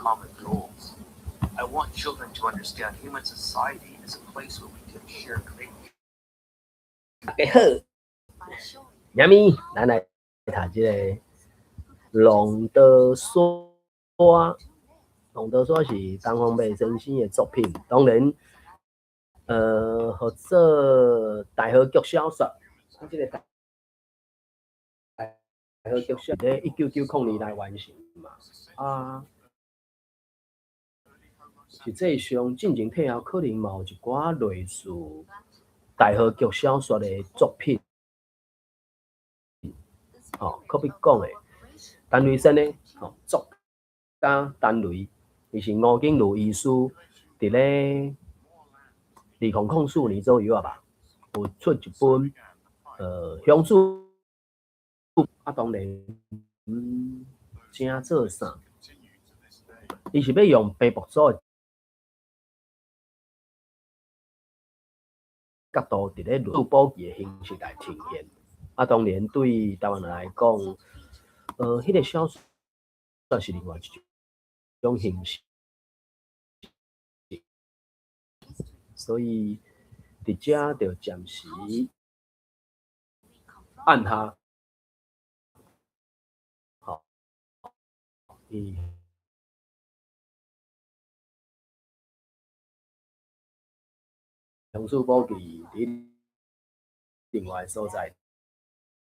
common goals. I want children to understand human society is a place where we can share great 大家好，明咪，咱來讀這个《浪淘沙》。《浪淘沙》是東方白先生的作品，當然，號做大河劇小說。啊，這个大河劇小說佇1990年來完成嘛。啊，實際上進前退後可能嘛有一寡類似大河劇小說的作品。吼，可比講的，陳雷先呢，吼，作家陳雷，伊是吳景如醫師，佇咧2004年左右啊吧，有出一本鄉事，啊，當然，請做啥？伊是欲用平埔族的角度，佇咧論簿記的形式來呈現。啊，當然對台灣人來講，彼个小說算是另外一種形式，所以佇遮就暫時按下，吼，伊鄉事簿記佇另外所在。